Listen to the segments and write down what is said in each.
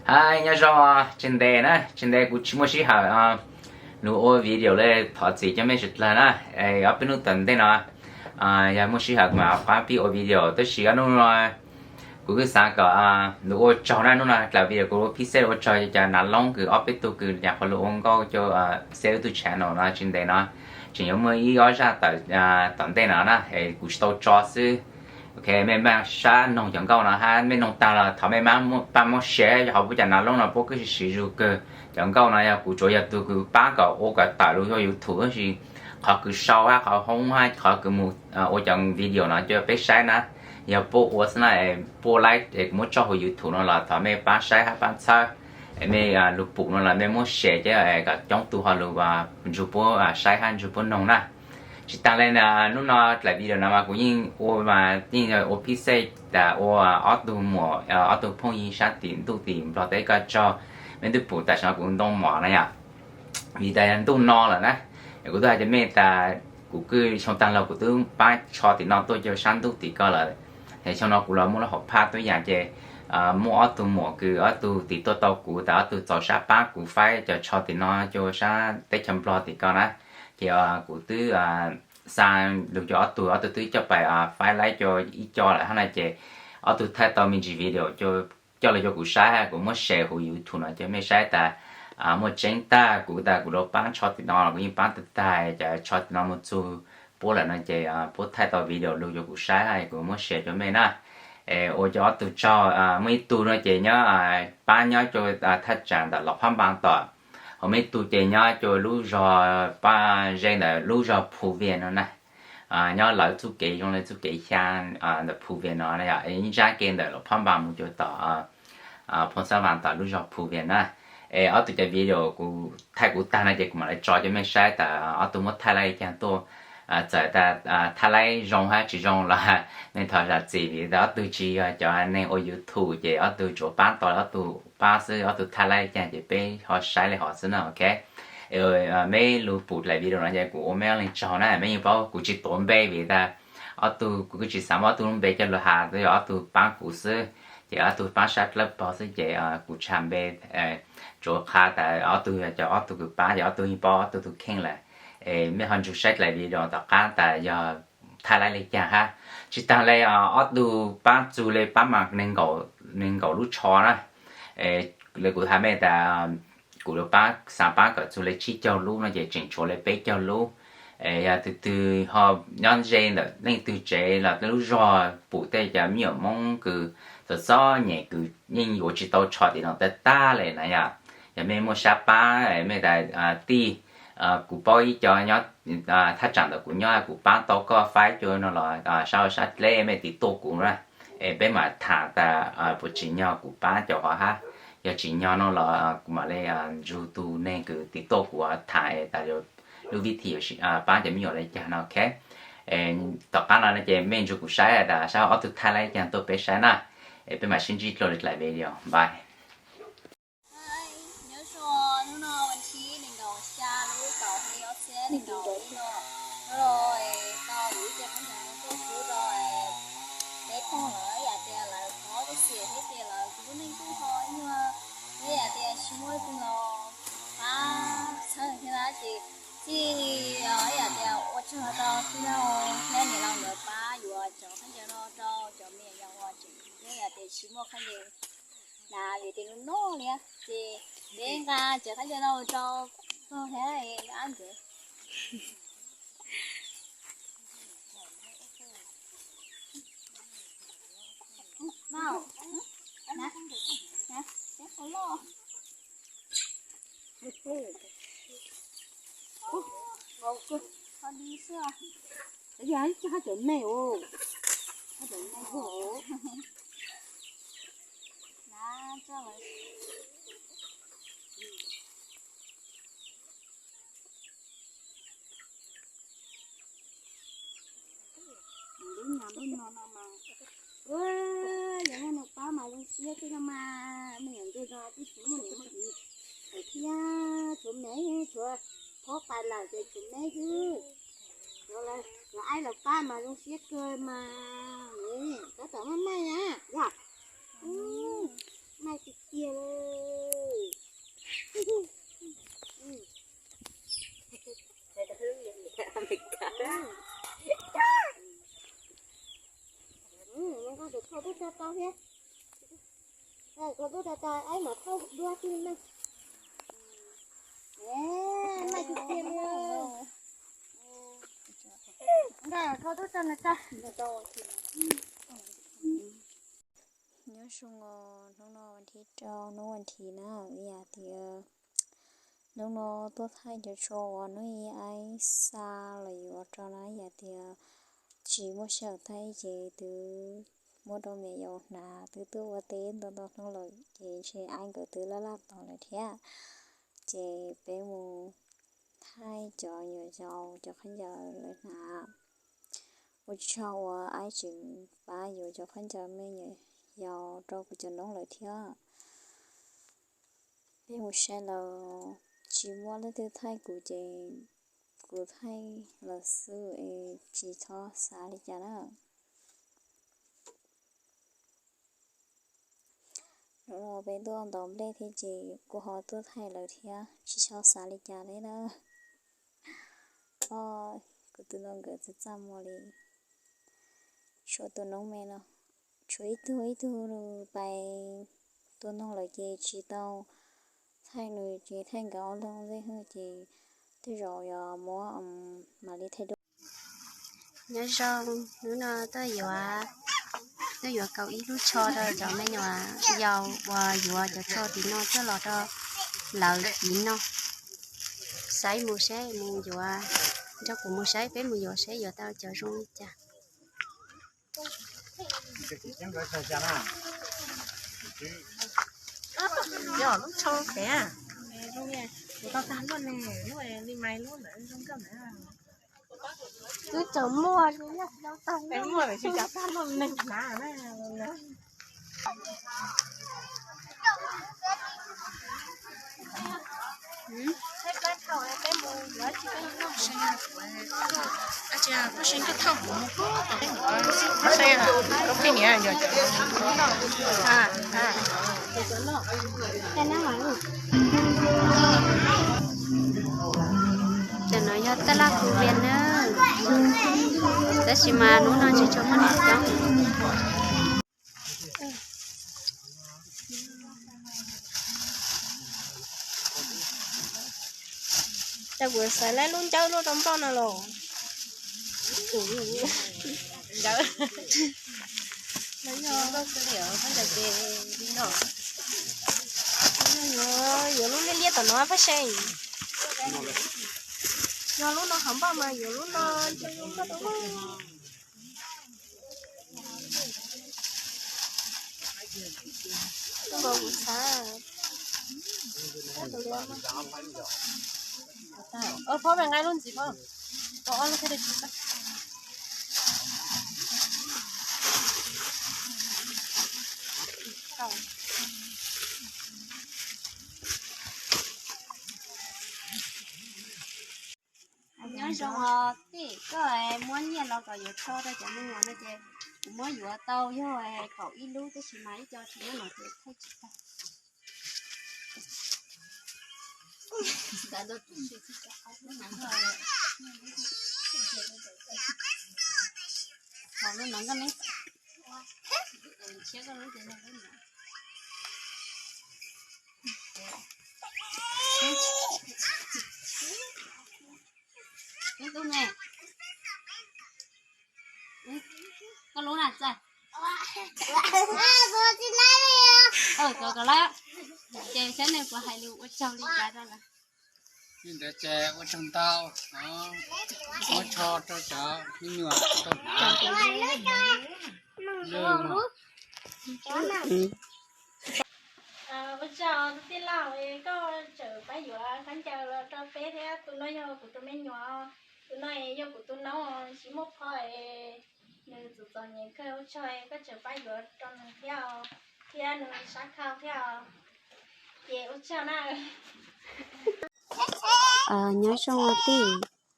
Hais nyob zoo, tsis ntev na, tsis ntev kuv tsis muaj sij hawm lug ua video li, thov txim cov mej sawv dlawg na. Ob peb hnub tom ntej no yog muaj sij hawm kuv mam pab pib ua video, tab sis ob hnub no kuv kuj xav kom lug ua tsaug na, hnub no dlaim video kuv ua phij xej ua tsaug cov nav loob kws ob peb tug kws nyam qhuav lug ua nkauj coj xeb wb tug channel no tsis ntev no, tseem yuav muaj ib ob zaj tawm tom ntej no na, kuv tsis tau tso xwb. Ok, mej maj sab noog cov nkauj no hab mej noog tag los thov mej pab muab share hauv pub cov nav loob no puab kuj siv zug kawg. Cov nkauj no yog kuv tsuas yog tug kws pab kom ua kom tawm lug ua YouTube tab sis qhov kws sau hab qhov hoob hab qhov kws mus ua cov video no coj peb saib na, yog puab ua xwb na, puab laib es kuv muab tso hauv YouTube no los thov mej pab saib hab pab txhawb. Mej lug pum no los mej muab share coj kom coob tug ho lug nrug puab saib hab nrug puab noog na. Tsis taag le hnub no dlaim video no mas kuv yeej ua mas yeej ua phij xej tas ua ob tug muam ob tug phooj ywg sab tim ntuj tim nplog teb ko tsaug. Mej twb pum tam sim no kuv ntoo mom na yom, vim tas yog ntuj no lawm na, kuv twb has cov mej tas kuv kuj xyoo taag los kuv twb paab tsho tim no tuaj coj sab ntuj tim ko lawm. Xyoo no kuv los muaj lub hom phaj tuab yaam ces muaj ob tug muam kws ob tug tim tuaj tau kuv tas ob tug txaus sab paab kuv faib cov tsho tim no coj sab teb chaws nplog tim ko na. Ces kuv twb xa lug coj ob tug, ob tug twb coj pais faib laib coj ib co lawm hab na, ces ob tug thaij tau me ntsis video coj lug coj kuv saib hab kuv muab share huv YouTube no coj mej saib tas muaj tseeb tag, kuv tas kuv lug paab tsho tim no los kuv yeej paab tag tag, cov tsho tim no mus txug puab lawm no ces puab thaij tau video lug coj kuv saib hab kuv muab share coj mej na. Ua cov ob tug tsaug, muaj ib tug no ces nyob paab nyob coj thaj tsaam ntawm Los Phab Npaas tom, ho muaj ib tug ces nyob coj lub zog Paj Zeb ntawm lub zog Phu Vias no na. Nyob lawv txuj kev zoo le txuj kev xyaa ntawm Phu Vias no, ib ntsab ke ntawm Los Phab Npaas mus coj tom Phoo Xab Vas tom lub zog Phu Vias na. Es ob tug cov video kuv thaij kuv tag no ces kuv mam li tso coj mej saib tas ob tug muab thaij laib le caag tuaj. Txawm tas thaij laib zoo hab tsis zoo los mej thov zam txim vim tas ob tug tsis yog cov neeg ua YouTube ces ob tug tsuas paab tau ob tug paab xwb, ob tug thaij laib le caag ces peb ho saib le hov xwb na, ok. Meb lug pum dlaim video no ces kuv ua mej ob leeg tsaug na, mej yeej paub kuv tsis tuav npe vim tas ob tug kuv kuj tsis xav muab ob tug lub npe coj lug has, twb yog ob tug paab kuv xwb, ces ob tug paab sab dlawb paug xwb ces kuv tsis has npe, tsuas qha tas ob tug yog cov ob tug kws paab ces ob tug yeej paub ob tug tus kheej lawm. Es mej ho nrug saib dlaim video tom qaab tas yog thaij laib le caag hab. Tsis taag le ob tug paab txug le paab mas neeg nkaum lub tsho na. Le kuv has mej tas kuv lug paab xav paab kom txug le tsib caug lub no ces tseem tshuav le peb caug lub. Es yog tug twg ho nyob ze ntawm leej twg tsev los lub zog pum tej cov me nyuam Moob kws txom txom nyem kws yeej yuav tsis tau tsho tim no tag tag le na yom, yog mej muaj sab paab mej tas tij, kuv paub ib co nyob thaj tsaam ntawm kuv nyob, kuv paab tau koj faib coj no los sab ua sab dleb mej tim tuaj kuv na. Es peb mam tham tas puas tsim nyog kuv paab cov hov hab, yog tsim nyog no los kuv mam le nrug tug neeg kws tim tuaj kuv tham es tas lub vib thim paab cov me nyuam le caag no, ok. Tom qaab no ces mej nrug kuv saib tas sab ob tug thaij laib caag tuaj peb saib na. Es peb mam sib ntsib dlua le dlaim video, bye. Nyob zoo, hnub no vas thib nees nkaum xya lub kaum hli ob txhiab nees nkaum ib no, hnub no tau yus ib co khaub ncaws tuaj pub rau peb phooj lawv, yam tias lawv qhov kuj xiam thiab ces lawv kuv lub neej kuj ho nyuaj, thiab yam tias tsis muaj leej twg los pab txhawb thiab na ces txij li yam tias ua tsaug rau tij laug thiab niam laus nkawd pab yuav cov khaub ncaws no rau cov me nyuam yaus uas tseem thiab yam tias tsis muaj khaub ncaws hnav vim tias nws noj li ces peb nqa cov khaub ncaws no rau koj thiab ab ntxwv. Yog ib co hab cov me os, hab cov me os. Lub nyam lub no no mas, yog muaj neeg pab mas zoo siab xwb no mas, me nyuam ntsuag zog twb tsis muaj niam muaj txiv lawm thiab, tshuav me tshuav phob pais lawm ces tshuav me xwb. Lawv aib lawv pab mas zoo siab kawg mas, tab tom maj maj na, yog maj tiag tiag li. Nqa khau tub tso nws tau. Nyob zoo os, hnub no vas thib rau, hnub vas thiv na, vim yam tias hnub no tuaj thaij cov tsho uas hnub ib aib xa los yuav rau na, yam tias tsis muaj sij hawm thaij ces twb muab rau me nyuam yaus hnav, twb tuaj ua teb ntau ntau hnub lawm ces ntshe aib nkawd twb laj laj tos lawm thiab. Ces peb mus thaij cov me nyuam yaus cov khaub ncaws lawv hnav. Ua tsaug uas aib tseem pab yuav cov khaub ncaws me nyuam yaus rau kuv cov noob lawm thiab. Peb mus saib lawv, tsis muaj leej twg thaij kuv ces kuv thaij lawv xwb es tsis txhob xav li cas na. Hnub no peb tuaj ntaus nplej thiab ces kuv ho tuaj thaij lawv thiab, tsis txhob xav li cas li na. Os, kuv tus no nkawd txaj txaj muag li. Tshuav tus noob me no, tshuav ib tug ib tug pais tua noog lawm ces tsis tau thaij nws ces thaij nkawd ob leeg ua ntej hwj ces tej zaum yuav muab mam li thaij dua. Nyob zoo, hnub no tuaj yuav, tuaj yuav kaum ib lub tsho rau cov me nyuam yaus uas yuav cov tsho tim no coj los rau lawv tim no. Saib mus saib mus yuav, nrog kuv mus saib peb mus yuav saib yuav tau cov zoo li cas. Yog lub tsho pem, kuv tau tag luaj ne, lub li mais lub ntawd zoo nkauj na. Twb tseem muaj, muaj tsis tau tag luaj neeg hnav na. Cov no yog taj laj kuv vias na, tab sis mas hnub no tsis tshua muaj neeg coob. Cas kuv xav laib lub ncawb luaj rau npoj no los. Ncawb. Yuav lub liab liab tom no pab se. Yog lub no hov npoj mas yuav lub no ntshe zoo nkauj rau. Phob me nqa lub ntxiv phob, tau ob lub thiab. Nyob zoo os tij, koj muab nyiaj los kom yuav tsho rau cov me nyuam no ces kuv muab yuav tau yog kaum ib lub tab sis mas ib co tsis nyob no ces thaij tsis tau. Hov lub no nkauj ne. Ub, koj lub na txawj. Kom kom lawm, ces saib nej puas hais lus ua tsaug li cas rau lawm. Li ntawd ces ua tsaug ntau, muab tsho rau cov me nyuam tau hnav. Ua tsaug tij laug, koj tseem pab yuav khaub ncaws los rau peb thiab. Tus no yog kuv tus me nyuam, tus no yog kuv tus noob tsis muaj phauj, nws txom txom nyem kawg, ua tsaug koj tseem pab yuav rau nws thiab, thiab nws sab khau thiab. Ces ua tsaug na. Nyob zoo os tij,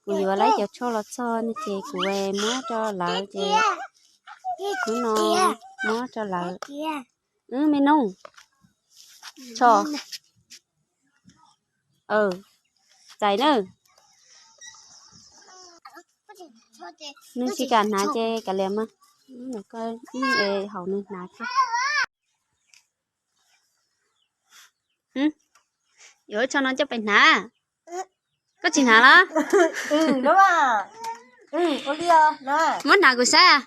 kuv yuav lawv cov tsho los txog no ces kuv muab rau lawv ces hnub no muab rau lawv. Wb me noog, tsho, txais na. Nws tsis kam hnav ces kav liam mas, koj haum nws hnav thiab. Yuav tsho no coj pais hnav. Koj tsis hnav los? Muab hnav kuv saib.